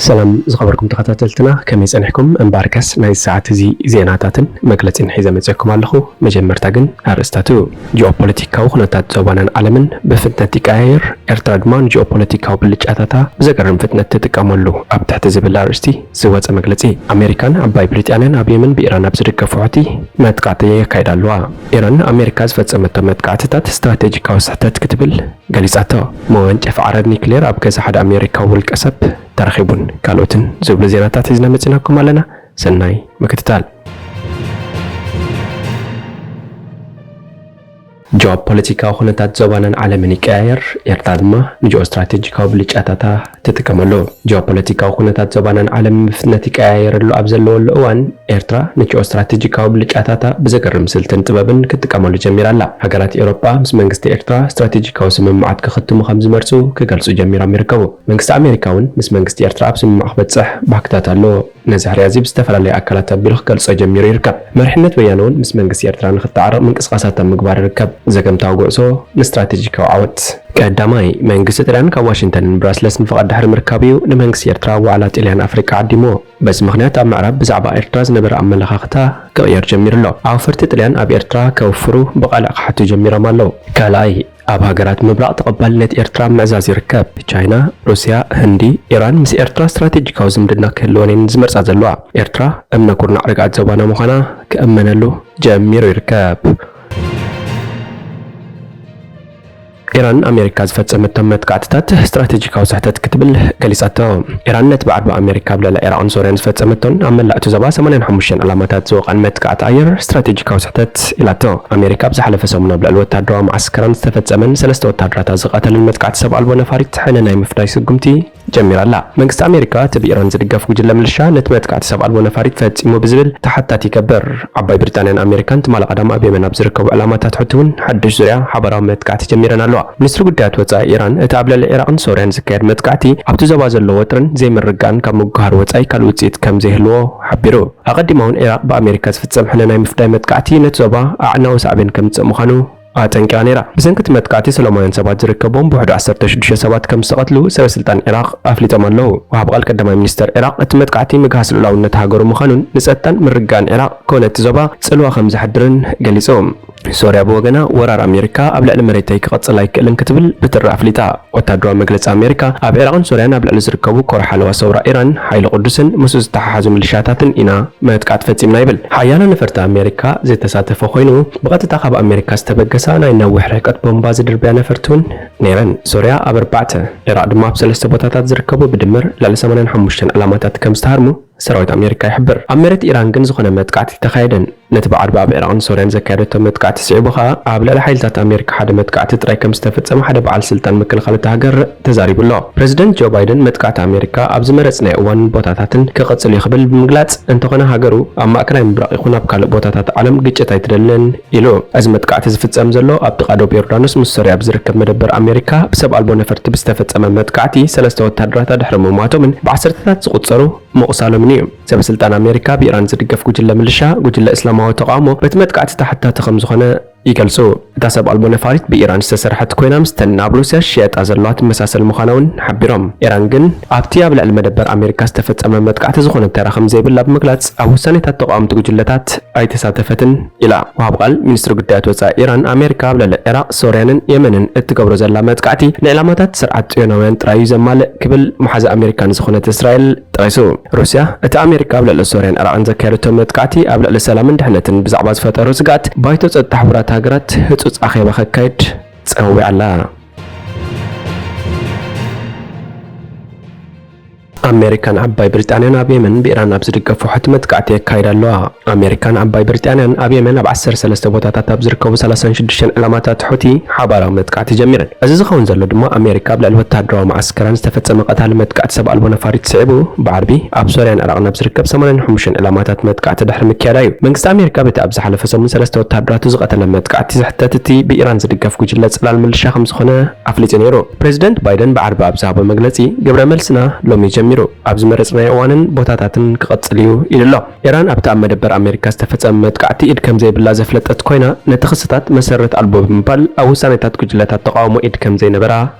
ሰላም ዝኸበርኩም ተኸታተልትና፣ ከመይ ጸኒሕኩም? እምበኣርከስ ናይ ሰዓት እዚ ዜናታትን መግለጺን ሒዘ መጺእኩም ኣለኹ። መጀመርታ ግን ኣርእስታቱ። ጂኦፖለቲካዊ ኩነታት ዞባናን ዓለምን ብፍጥነት ይቀያየር፣ ኤርትራ ድማ ንጂኦፖለቲካዊ ብልጫታታ ብዘገርም ፍጥነት ትጥቀመሉ፣ ኣብ ትሕቲ ዝብል ኣርእስቲ ዝወጸ መግለጺ። ኣሜሪካን ዓባይ ብሪጣንያን ኣብ የመን ብኢራን ኣብ ዝድገፉ ሑቲ መጥቃዕቲ የካይዳ ኣለዋ። ኢራን ንኣሜሪካ ዝፈጸመቶ መጥቃዕትታት ስትራቴጂካዊ ስሕተት ክትብል ገሊጻቶ። መወንጨፊ ዓረር ኒክሌር ኣብ ገዛ ሓደ ኣሜሪካዊ ውልቀ ሰብ ተረኺቡን ካልኦትን ዝብሉ ዜናታት ሒዝና መጺናኩም ኣለና። ሰናይ ምክትታል። ጂኦፖለቲካዊ ኩነታት ዞባናን ዓለምን ይቀያየር፣ ኤርትራ ድማ ንጂኦ ስትራቴጂካዊ ብልጫታታ ትጥቀመሉ። ጂኦፖለቲካዊ ኩነታት ዞባናን ዓለምን ብፍጥነት ይቀያየረሉ ኣብ ዘለወሉ እዋን፣ ኤርትራ ንጂኦ ስትራቴጂካዊ ብልጫታታ ብዘገርም ስልትን ጥበብን ክትጥቀመሉ ጀሚራ ኣላ። ሃገራት ኤውሮጳ ምስ መንግስቲ ኤርትራ ስትራቴጂካዊ ስምምዓት ክኽትሙ ከም ዝመርጹ ክገልጹ ጀሚሮም ይርከቡ። መንግስቲ ኣሜሪካ እውን ምስ መንግስቲ ኤርትራ ኣብ ስምምዕ ክበጽሕ ባህግታት ኣለዎ። ነዚ ሕርያ እዚ ብዝተፈላለየ ኣካላት ኣቢሉ ክገልጾ ጀሚሩ ይርከብ። መሪሕነት ወያነ እውን ምስ መንግስቲ ኤርትራ ንክተዓረቕ ምንቅስቓሳት ኣብ ምግባር ይርከብ። ዘገምታዊ ጉዕዞ ንስትራቴጂካዊ ዓወት። ቀዳማይ፣ መንግስቲ ጥልያን ካብ ዋሽንግተንን ብራስለስን ፍቓድ ድሕሪ ምርካቡ እዩ ንመንግስቲ ኤርትራ ዋዕላ ጥልያን ኣፍሪቃ ዓዲምዎ። በዚ ምኽንያት ኣብ ምዕራብ ብዛዕባ ኤርትራ ዝነበረ ኣመለኻኽታ ክቕየር ጀሚሩ ኣሎ። ኣውፈርቲ ጥልያን ኣብ ኤርትራ ከውፍሩ ብቓልዕ ክሓቱ ጀሚሮም ኣለዉ። ካልኣይ፣ ኣብ ሃገራት ምብራቕ ተቐባልነት ኤርትራ ኣብ ምዕዛዝ ይርከብ። ቻይና፣ ሩስያ፣ ህንዲ፣ ኢራን ምስ ኤርትራ ስትራቴጂካዊ ዝምድና ክህልወን እየን ዝመርጻ ዘለዋ። ኤርትራ እምነ ኩርናዕ ርግኣት ዞባና ምዃና ክእመነሉ ጀሚሩ ይርከብ። ኢራን ኣሜሪካ ዝፈጸመቶም መጥቃዕትታት ስትራቴጂካዊ ስሕተት ክትብል ገሊጻቶ። ኢራን ነቲ ብዓርቢ ኣሜሪካ ኣብ ልዕሊ ዒራቕን ሶርያን ዝፈጸመቶን ኣብ መላእ እቲ ዞባ ሰማንያን ሓሙሽተን ዕላማታት ዝወቐን መጥቃዕቲ ኣየር ስትራቴጂካዊ ስሕተት ኢላቶ። ኣሜሪካ ኣብ ዝሓለፈ ሰሙን ኣብ ልዕሊ ወታደራዊ መዓስከራን ዝተፈጸመን ሰለስተ ወታደራታ ዝቐተለን መጥቃዕቲ ሰብ ኣልቦ ነፋሪት ሕነ ናይ ምፍዳይ ስጉምቲ ጀሚራ ኣላ። መንግስቲ ኣሜሪካ እቲ ብኢራን ዝድገፍ ጉጅለ ምልሻ ነቲ መጥቃዕቲ ሰብ ኣልቦ ነፋሪት ፈጺሙ ብዝብል ተሓታቲ ይገብር። ዓባይ ብሪጣንያን ኣሜሪካን ትማሊ ቀዳም ኣብ የመን ኣብ ዝርከቡ ዕላማታት ሑቲ እውን ሓድሽ ዙርያ ሓባራዊ መጥቃዕቲ ጀሚረን ኣለዋ። ሚኒስትሪ ጉዳያት ወጻኢ ኢራን እቲ ኣብ ልዕሊ ዒራቕን ሶርያን ዝካየድ መጥቃዕቲ ኣብቲ ዞባ ዘሎ ወጥርን ዘይምርግጋእን ካብ ምጉሃር ወጻኢ ካልእ ውጽኢት ከም ዘይህልዎ ሓቢሩ። ኣቐዲማ እውን ዒራቕ ብኣሜሪካ ዝፍጸም ሕነ ናይ ምፍዳይ መጥቃዕቲ ነቲ ዞባ ኣዕናዊ ሳዕቤን ከምጽእ ምዃኑ ኣጠንቂቓ ነይራ። ብሰንኪ እቲ መጥቃዕቲ ሰላማውያን ሰባት ዝርከብዎም ብውሕዱ ዓሰርተ ሽዱሽተ ሰባት ከም ዝተቐትሉ ሰበ ስልጣን ዒራቕ ኣፍሊጦም ኣለዉ። ወሃቢ ቃል ቀዳማይ ሚኒስተር ዒራቕ እቲ መጥቃዕቲ ምግሃስ ልኡላውነት ሃገሩ ምዃኑን ንጸጥታን ምርግጋእን ዒራቕ ኮነ እቲ ዞባ ጽልዋ ከም ዘሕድርን ገሊጹ። ሶርያ ብወገና ወራር ኣሜሪካ ኣብ ልዕሊ መሬተይ ክቐጽል ኣይክእልን ክትብል ብጥሪ ኣፍሊጣ። ወታደራዊ መግለጺ ኣሜሪካ ኣብ ዒራቕን ሶርያን ኣብ ልዕሊ ዝርከቡ ኮር ሓለዋ ሰውራ ኢራን፣ ሓይሊ ቅዱስን ምስኡ ዝተሓሓዙ ሚሊሻታትን ኢና መጥቃዕቲ ፈጺምና ይብል። ሓያሎ ነፈርቲ ኣሜሪካ ዝተሳተፈ ኮይኑ፣ ብቐጥታ ካብ ኣሜሪካ ዝተበገሳ ናይ ነዊሕ ርሕቀት ቦምባ ዝድርብያ ነፈርቲ እውን ነይረን። ሶርያ ኣብ ኣርባዕተ፣ ዒራቕ ድማ ኣብ ሰለስተ ቦታታት ዝርከቡ ብድምር ልዕሊ ሰማንያን ሓሙሽተን ዕላማታት ከም ዝተሃርሙ ሰራዊት ኣሜሪካ ይሕብር። ኣብ መሬት ኢራን ግን ዝኾነ መጥቃዕቲ ኣይተኻየደን። ነቲ ብዓርቢ ኣብ ዒራቕን ሶርያን ዘካየደቶ መጥቃዕቲ ስዒቡ ኸኣ፣ ኣብ ልዕሊ ሓይልታት ኣሜሪካ ሓደ መጥቃዕቲ ጥራይ ከም ዝተፈጸመ ሓደ በዓል ስልጣን ምክልኻል እታ ሃገር ተዛሪቡ ኣሎ። ፕረዚደንት ጆ ባይደን መጥቃዕቲ ኣሜሪካ ኣብ ዝመረጽናዮ እዋንን ቦታታትን ክቕጽል እዩ ክብል ብምግላጽ፣ እንተኾነ ሃገሩ ኣብ ማእከላይ ምብራቕ ይኹን ኣብ ካልእ ቦታታት ዓለም ግጭት ኣይትደልን ኢሉ። እዚ መጥቃዕቲ ዝፍጸም ዘሎ ኣብ ጥቓ ዶብ ዮርዳኖስ ምስ ሶርያ ኣብ ዝርከብ መደበር ኣሜሪካ ብሰብ ኣልቦ ነፈርቲ ብዝተፈጸመ መጥቃዕቲ ሰለስተ ወታደራታ ድሕሪ ምሟቶምን ብዓሰርተታት ዝቑጸሩ ምቑሳሎምን እዩ። ሰበ ስልጣን ኣሜሪካ ብኢራን ዝድገፍ ጉጅለ ምልሻ፣ ጉጅለ እስላማዊ ተቓውሞ፣ በቲ መጥቃዕቲ ተሓታቲ ከም ዝኾነ ይገልጹ። እታ ሰብ ኣልቦ ነፋሪት ብኢራን ዝተሰርሐት ኮይና፣ ምስተን ናብ ሩስያ ዝሽየጣ ዘለዋ ትመሳሰል ምዃና እውን ሓቢሮም። ኢራን ግን ኣብቲ ኣብ ልዕሊ መደበር ኣሜሪካ ዝተፈጸመ መጥቃዕቲ ዝኾነ ተራ ከም ዘይብላ ብምግላጽ፣ ኣብ ውሳኔታት ተቓወምቲ ጉጅለታት ኣይተሳተፈትን ኢላ። ወሃብ ቃል ሚኒስትሪ ጉዳያት ወጻኢ ኢራን፣ ኣሜሪካ ኣብ ልዕሊ ዒራቕ፣ ሶርያንን የመንን እትገብሮ ዘላ መጥቃዕቲ ንዕላማታት ስርዓት ጽዮናውያን ጥራይ እዩ ዘማልእ ክብል መሓዛ ኣሜሪካ ንዝኾነት እስራኤል ጠቒሱ። ሩስያ፣ እቲ ኣሜሪካ ኣብ ልዕሊ ሶርያን ዒራቕን ዘካየደቶ መጥቃዕቲ ኣብ ልዕሊ ሰላምን ድሕነትን ብዛዕባ ዝፈጠሮ ስግኣት ባይቶ ጸጥታ ሕቡራት ሃገራት ህጹጽ ኣኼባ ከካይድ ጸዊዓ ኣላ። ኣሜሪካን ዓባይ ብሪጣንያን ኣብ የመን ብኢራን ኣብ ዝድገፉ ሑቲ መጥቃዕቲ የካይዳ ኣለዋ። ኣሜሪካን ዓባይ ብሪጣንያን ኣብ የመን ኣብ ዓሰርተ ሰለስተ ቦታታት ኣብ ዝርከቡ ሰላሳን ሽዱሽተን ዕላማታት ሑቲ ሓባራዊ መጥቃዕቲ ጀሚረን። እዚ ዝኸውን ዘሎ ድማ ኣሜሪካ ኣብ ልዕሊ ወታደራዊ መዓስከራን ዝተፈጸመ ቀታሊ መጥቃዕቲ ሰብ ኣልቦ ነፋሪት ስዒቡ፣ ብዓርቢ ኣብ ሶርያን ዒራቕን ኣብ ዝርከብ ሰማንያን ሓሙሽተን ዕላማታት መጥቃዕቲ ድሕሪ ምክያዳ እዩ። መንግስቲ ኣሜሪካ በቲ ኣብ ዝሓለፈ ሰሙን ሰለስተ ወታደራቱ ዝቐተለ መጥቃዕቲ ዝሕተት እቲ ብኢራን ዝድገፍ ጉጅለ ጽላል ምልሻ ከም ዝኾነ ኣፍሊጡ ነይሩ። ፕሬዚደንት ባይደን ብዓርቢ ኣብ ዝሃቦ መግለጺ፣ ግብረ መልስና ሎሚ ጀሚሩ፣ ኣብ ዝመረጽናዮ እዋንን ቦታታትን ክቐጽል እዩ ኢሉ ኣሎ። ኢራን ኣብቲ ኣብ መደበር ኣሜሪካ ዝተፈጸመ መጥቃዕቲ ኢድ ከም ዘይብላ ዘፍለጠት ኮይና፣ ነቲ ክስታት መሰረት ኣልቦ ብምባል ኣብ ውሳኔታት ጉጅለታት ተቓውሞ ኢድ ከም ዘይነበራ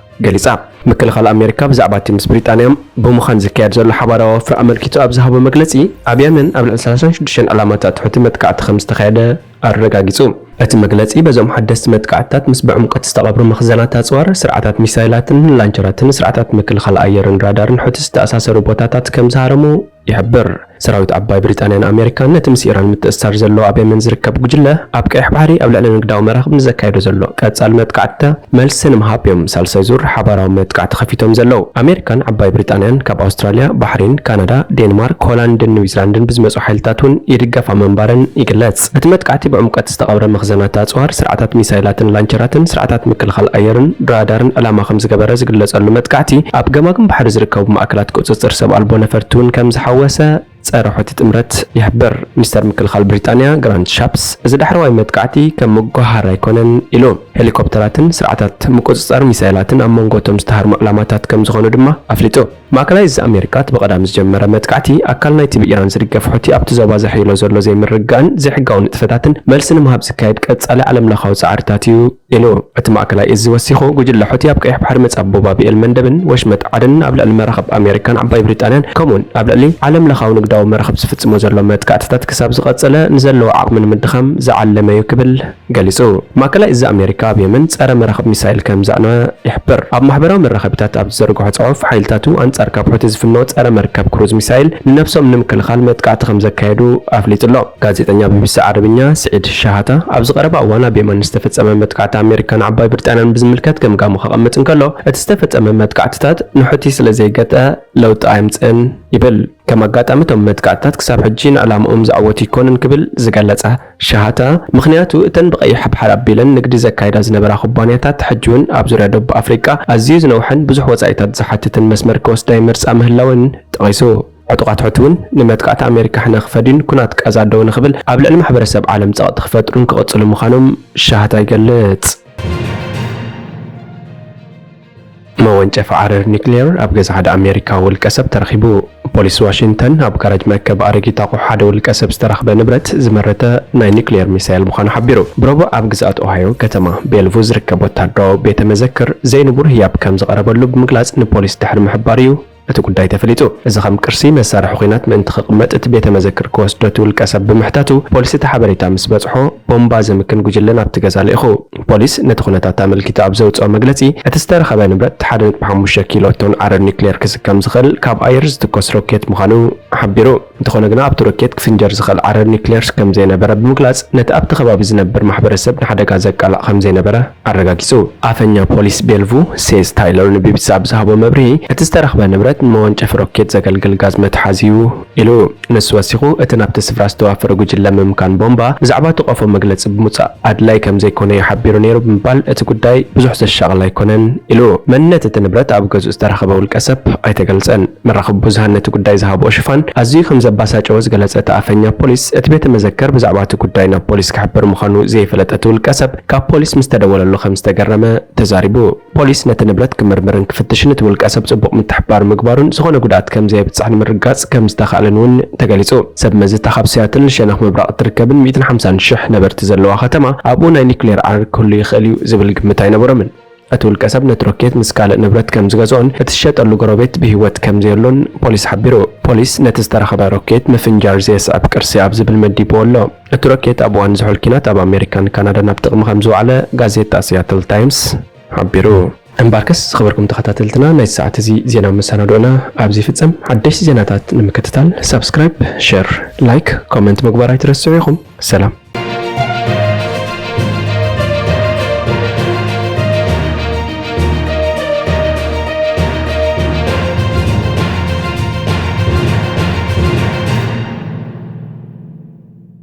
ገሊጻ። ምክልኻል ኣሜሪካ ብዛዕባ እቲ ምስ ብሪጣንያ ብምዃን ዝካየድ ዘሎ ሓባራዊ ወፍሪ ኣመልኪቱ ኣብ ዝሃቦ መግለጺ፣ ኣብ የመን ኣብ ልዕሊ ሰላሳን ሽዱሽተን ዕላማታት ሑቲ መጥቃዕቲ ከም ዝተኻየደ ኣረጋጊጹ። እቲ መግለጺ በዞም ሓደስቲ መጥቃዕትታት ምስ ብዕምቆት ዝተቐብሩ መኽዘናት ኣጽዋር፣ ስርዓታት ሚሳይላትን ላንቸራትን ስርዓታት ምክልኻል ኣየርን ራዳርን ሑቲ ዝተኣሳሰሩ ቦታታት ከም ዝሃረሙ ይሕብር። ሰራዊት ዓባይ ብሪጣንያን ኣሜሪካን ነቲ ምስ ኢራን ምትእስሳር ዘለዎ ኣብ የመን ዝርከብ ጉጅለ ኣብ ቀይሕ ባሕሪ ኣብ ልዕሊ ንግዳዊ መራኽብ ንዘካየዶ ዘሎ ቀጻሊ መጥቃዕትታ መልሲ ንምሃብ እዮም ሳልሳይ ዙር ሓባራዊ መጥቃዕቲ ከፊቶም ዘለዉ። ኣሜሪካን ዓባይ ብሪጣንያን ካብ ኣውስትራልያ፣ ባሕሪን፣ ካናዳ፣ ዴንማርክ፣ ሆላንድን ኒውዚላንድን ብዝመጹ ሓይልታት እውን ይድገፋ ምንባረን ይግለጽ። እቲ መጥቃዕቲ ብዕምቆት ዝተቐብረ መኽዘናት ኣጽዋር፣ ስርዓታት ሚሳይላትን ላንቸራትን ስርዓታት ምክልኻል ኣየርን ራዳርን ዕላማ ከም ዝገበረ ዝግለጸሉ መጥቃዕቲ፣ ኣብ ገማግም ባሕሪ ዝርከቡ ማእከላት ቁጽጽር ሰብ ኣልቦ ነፈርቲ እውን ከም ዝሓወሰ ጸረ ሑቲ ጥምረት ይሕብር። ሚኒስተር ምክልኻል ብሪጣንያ ግራንት ሻፕስ፣ እዚ ዳሕረዋይ መጥቃዕቲ ከም መጓሃር ኣይኮነን ኢሉ። ሄሊኮፕተራትን ስርዓታት ምቁጽጻር ሚሳይላትን ኣብ መንጎ እቶም ዝተሃርሙ ዕላማታት ከም ዝኾኑ ድማ ኣፍሊጡ። ማእከላይ እዚ ኣሜሪካ እቲ ብቐዳም ዝጀመረ መጥቃዕቲ ኣካል ናይቲ ብኢራን ዝድገፍ ሑቲ ኣብቲ ዞባ ዘሕይሎ ዘሎ ዘይምርግጋእን ዘይሕጋዊ ንጥፈታትን መልሲ ንምሃብ ዝካየድ ቀጻሊ ዓለምለኻዊ ጻዕርታት እዩ ኢሉ። እቲ ማእከላይ እዚ ወሲኹ፣ ጉጅለ ሑቲ ኣብ ቀይሕ ባሕሪ መጻብቦ ባብ ኤል መንደብን ወሽመጥ ዓደንን ኣብ ልዕሊ መራኽብ ኣሜሪካን ዓባይ ብሪጣንያን ከምኡውን ኣብ ልዕሊ ዓለምለኻዊ ንግዳዊ መራኽብ ዝፍጽሞ ዘሎ መጥቃዕትታት ክሳብ ዝቐጸለ ንዘለዎ ዓቕሚ ንምድኻም ዝዓለመ እዩ ክብል ገሊጹ። ማእከላይ እዚ ኣሜሪካ ኣብ የመን ጸረ መራኽብ ሚሳይል ከም ዘዕነወ ይሕብር። ኣብ ማሕበራዊ መራኸቢታት ኣብ ዝዘርግሖ ጽሑፍ፣ ሓይልታቱ ኣንጻር ካብ ሑቲ ዝፍነው ጸረ መርከብ ክሩዝ ሚሳይል ንነብሶም ንምክልኻል መጥቃዕቲ ከም ዘካየዱ ኣፍሊጡ ኣሎ። ጋዜጠኛ ቢቢሲ ዓረብኛ ስዒድ ሻሃታ ኣብዚ ቀረባ እዋን ኣብ የመን ዝተፈጸመ መጥቃዕቲ ኣሜሪካን ዓባይ ብሪጣንያን ብዝምልከት ገምጋሙ ከቐምጥ እንከሎ፣ እቲ ዝተፈጸመ መጥቃዕትታት ንሑቲ ስለ ዘይገጠ ለውጢ ኣየምጽእን ይብል። ከም ኣጋጣሚ እቶም መጥቃዕትታት ክሳብ ሕጂ ንዕላምኦም ዝዓወቱ ኣይኮኑን ክብል ዝገለጸ ሻሃታ፣ ምኽንያቱ እተን ብቐይሕ ባሕሪ ኣቢለን ንግዲ ዘካይዳ ዝነበራ ኩባንያታት ሕጂ እውን ኣብ ዙርያ ደቡብ ኣፍሪቃ ኣዝዩ ዝነውሐን ብዙሕ ወጻኢታት ዝሓትትን መስመር ክወስዳ ይመርጻ ምህላወን ጠቒሱ። ዕጡቓት ሑቲ እውን ንመጥቃዕቲ ኣሜሪካ ሕነ ክፈድዩን ኩናት ቃዛ ደው ንኽብል ኣብ ልዕሊ ማሕበረሰብ ዓለም ጸቕጢ ክፈጥሩን ክቕጽሉ ምዃኖም ሻሃታ ይገልጽ። መወንጨፊ ዓረር ኒክሌር ኣብ ገዛ ሓደ ኣሜሪካዊ ውልቀ ሰብ ተረኺቡ። ፖሊስ ዋሽንግተን ኣብ ጋራጅ መእከቢ ኣረጊት ኣቑሑ ሓደ ውልቀ ሰብ ዝተረኽበ ንብረት ዝመረተ ናይ ኒክሌር ሚሳይል ምዃኑ ሓቢሩ። ብረቡዕ ኣብ ግዝኣት ኦሃዮ ከተማ ቤልቩ ዝርከብ ወታደራዊ ቤተ መዘክር ዘይንቡር ህያብ ከም ዝቐረበሉ ብምግላጽ ንፖሊስ ድሕሪ ምሕባሩ እዩ እቲ ጉዳይ ተፈሊጡ። እዚ ከም ቅርሲ መሳርሒ ኲናት ምእንቲ ክቕመጥ እቲ ቤተ መዘክር ክወስዶ እቲ ውልቀ ሰብ ብምሕታቱ፣ ፖሊስ እቲ ሓበሬታ ምስ በጽሖ፣ ቦምባ ዘምክን ጉጅለ ናብቲ ገዛ ልኢኹ። ፖሊስ ነቲ ኩነታት ኣመልኪቱ ኣብ ዘውጽኦ መግለጺ፣ እቲ ዝተረኸበ ንብረት ሓደ ነጥቢ ሓሙሽተ ኪሎ ቶን ዓረር ኒክሌር ክስከም ዝኽእል ካብ ኣየር ዝትኮስ ሮኬት ምዃኑ ሓቢሩ። እንተኾነ ግና፣ ኣብቲ ሮኬት ክፍንጀር ዝኽእል ዓረር ኒክሌር ከም ዘይነበረ ብምግላጽ፣ ነቲ ኣብቲ ከባቢ ዝነብር ማሕበረሰብ ንሓደጋ ዘቃልዕ ከም ዘይነበረ ኣረጋጊጹ። ኣፈኛ ፖሊስ ቤልቩ ሴዝ ታይለር ንቢቢሲ ኣብ ዝሃቦ መብርሂ፣ እቲ ዝተረኽበ ንብረት ንመወንጨፊ ሮኬት ዘገልግል ጋዝ መትሓዚ እዩ ኢሉ። ንሱ ወሲኹ፣ እቲ ናብቲ ስፍራ ዝተዋፈረ ጉጅለ ምምካን ቦምባ ብዛዕባ እቲ ቆፎ መግለጺ ብምውጻእ ኣድላይ ከም ዘይኮነ እዩ ሓቢሩ ነይሩ ብምባል፣ እቲ ጉዳይ ብዙሕ ዘሻቕል ኣይኮነን ኢሉ። መንነት እቲ ንብረት ኣብ ገዝኡ ዝተረኸበ ውልቀ ሰብ ኣይተገልጸን። መራኸቢ ብዙሃን ነቲ ጉዳይ ዝሃብኦ ሽፋን ኣዝዩ ከም ዘባሳጨዎ ዝገለጸ እቲ ኣፈኛ ፖሊስ፣ እቲ ቤተ መዘክር ብዛዕባ እቲ ጉዳይ ናብ ፖሊስ ክሕብር ምዃኑ ዘይፈለጠ እቲ ውልቀ ሰብ፣ ካብ ፖሊስ ምስ ተደወለሉ ከም ዝተገረመ ተዛሪቡ። ፖሊስ ነቲ ንብረት ክምርምርን ክፍትሽን እቲ ውልቀ ሰብ ጽቡቕ ምትሕብባር ምግባሩን ዝኾነ ጉድኣት ከም ዘየብጽሕ ንምርግጋጽ ከም ዝተኻእለን እውን ተገሊጹ። ሰብ መዚ እታ ካብ ሲያትል ንሸነኽ ምብራቕ እትርከብን ሚእትን ሓምሳን ሽሕ ነበርቲ ዘለዋ ከተማ ኣብኡ ናይ ኒክሌር ዓረር ክህሉ ይኽእል እዩ ዝብል ግምት ኣይነበሮምን። እቲ ውልቀ ሰብ ነቲ ሮኬት ምስ ካልእ ንብረት ከም ዝገዝኦን እቲ ዝሸጠሉ ጎረቤት ብህይወት ከም ዘየሎን ፖሊስ ሓቢሩ። ፖሊስ ነቲ ዝተረኸበ ሮኬት ምፍንጃር ዘየስዕብ ቅርሲ ኣብ ዝብል መዲብዎ ኣሎ። እቲ ሮኬት ኣብ እዋን ዝሑል ኲናት ኣብ ኣሜሪካን ካናዳን ኣብ ጥቕሚ ከም ዝወዓለ ጋዜጣ ሲያትል ታይምስ ሓቢሩ። እምበኣርከስ ዝኸበርኩም ተኸታተልትና፣ ናይ ሰዓት እዚ ዜና መሰናድኦና ኣብዚ ይፍጸም። ሓደሽቲ ዜናታት ንምክትታል ሳብስክራይብ፣ ሸር፣ ላይክ፣ ኮመንት ምግባር ኣይትረስዑ ኢኹም። ሰላም።